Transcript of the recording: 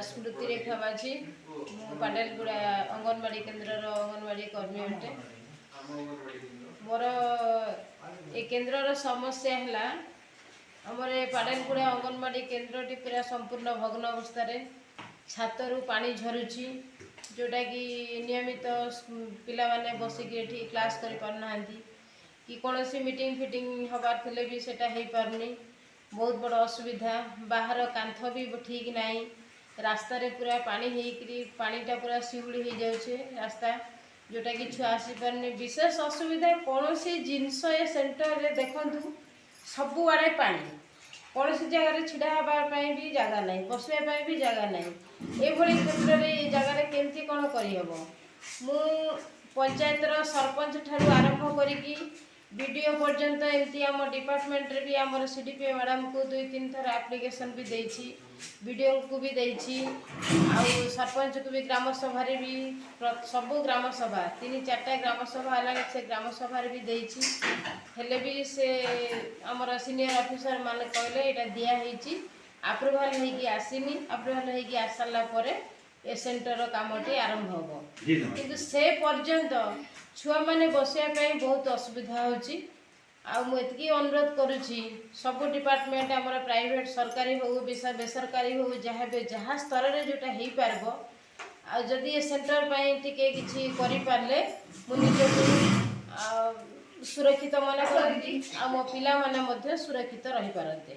ସ୍ମୃତିରେଖା ମାଝୀ। ମୁଁ ପାଣ୍ଡେଲଗୁଡ଼ା ଅଙ୍ଗନବାଡ଼ି କେନ୍ଦ୍ରର ଅଙ୍ଗନବାଡ଼ି କର୍ମୀ ଅଟେ। ମୋର ଏ କେନ୍ଦ୍ରର ସମସ୍ୟା ହେଲା, ଆମର ଏ ପାଣ୍ଡେଲଗୁଡ଼ା ଅଙ୍ଗନବାଡ଼ି କେନ୍ଦ୍ରଟି ପୁରା ସମ୍ପୂର୍ଣ୍ଣ ଭଗ୍ନ ଅବସ୍ଥାରେ। ଛାତରୁ ପାଣି ଝରୁଛି, ଯେଉଁଟାକି ନିୟମିତ ପିଲାମାନେ ବସିକି ଏଠି କ୍ଲାସ୍ କରିପାରୁନାହାନ୍ତି କି କୌଣସି ମିଟିଂ ଫିଟିଂ ହେବାର ଥିଲେ ବି ସେଇଟା ହେଇପାରୁନି। ବହୁତ ବଡ଼ ଅସୁବିଧା। ବାହାର କାନ୍ଥ ବି ଠିକ୍ ନାହିଁ। ରାସ୍ତାରେ ପୁରା ପାଣି ହେଇକିରି ପାଣିଟା ପୁରା ଶିଉଳି ହେଇଯାଉଛି ରାସ୍ତା, ଯେଉଁଟାକି ଛୁଆ ଆସିପାରୁନି। ବିଶେଷ ଅସୁବିଧା, କୌଣସି ଜିନିଷ ଏ ସେଣ୍ଟରରେ ଦେଖନ୍ତୁ, ସବୁଆଡ଼େ ପାଣି। କୌଣସି ଜାଗାରେ ଛିଡ଼ା ହେବା ପାଇଁ ବି ଜାଗା ନାହିଁ, ବସିବା ପାଇଁ ବି ଜାଗା ନାହିଁ। ଏଭଳି କ୍ଷେତ୍ରରେ ଏ ଜାଗାରେ କେମିତି କ'ଣ କରିହେବ? ମୁଁ ପଞ୍ଚାୟତର ସରପଞ୍ଚ ଠାରୁ ଆରମ୍ଭ କରିକି ବିଡ଼ିଓ ପର୍ଯ୍ୟନ୍ତ, ଏମିତି ଆମ ଡିପାର୍ଟମେଣ୍ଟରେ ବି ଆମର ସିଡିପିଓ ମ୍ୟାଡ଼ାମକୁ ଦୁଇ ତିନି ଥର ଆପ୍ଲିକେସନ୍ ବି ଦେଇଛି, ବିଡ଼ିଓଙ୍କୁ ବି ଦେଇଛି ଆଉ ସରପଞ୍ଚକୁ ବି। ଗ୍ରାମ ସଭାରେ ବି, ସବୁ ଗ୍ରାମ ସଭା, ତିନି ଚାରିଟା ଗ୍ରାମ ସଭା ହେଲାଣି, ସେ ଗ୍ରାମ ସଭାରେ ବି ଦେଇଛି। ହେଲେ ବି ସେ ଆମର ସିନିୟର ଅଫିସର ମାନେ କହିଲେ, ଏଇଟା ଦିଆ ହେଇଛି, ଆପ୍ରୁଭାଲ୍ ହେଇକି ଆସିନି, ଆପ୍ରୁଭାଲ୍ ହେଇକି ଆସିସାରିଲା ପରେ ଏ ସେଣ୍ଟରର କାମଟି ଆରମ୍ଭ ହେବ। କିନ୍ତୁ ସେ ପର୍ଯ୍ୟନ୍ତ ଛୁଆମାନେ ବସିବା ପାଇଁ ବହୁତ ଅସୁବିଧା ହେଉଛି। ଆଉ ମୁଁ ଏତିକି ଅନୁରୋଧ କରୁଛି, ସବୁ ଡିପାର୍ଟମେଣ୍ଟ ଆମର ପ୍ରାଇଭେଟ୍, ସରକାରୀ ହଉ, ବେସରକାରୀ ହଉ, ଯାହା ବି ଯାହା ସ୍ତରରେ ଯେଉଁଟା ହେଇପାରିବ, ଆଉ ଯଦି ଏ ସେଣ୍ଟର ପାଇଁ ଟିକେ କିଛି କରିପାରିଲେ ମୁଁ ନିଜକୁ ଆଉ ସୁରକ୍ଷିତ ମନେ କରନ୍ତି ଆଉ ମୋ ପିଲାମାନେ ମଧ୍ୟ ସୁରକ୍ଷିତ ରହିପାରନ୍ତେ।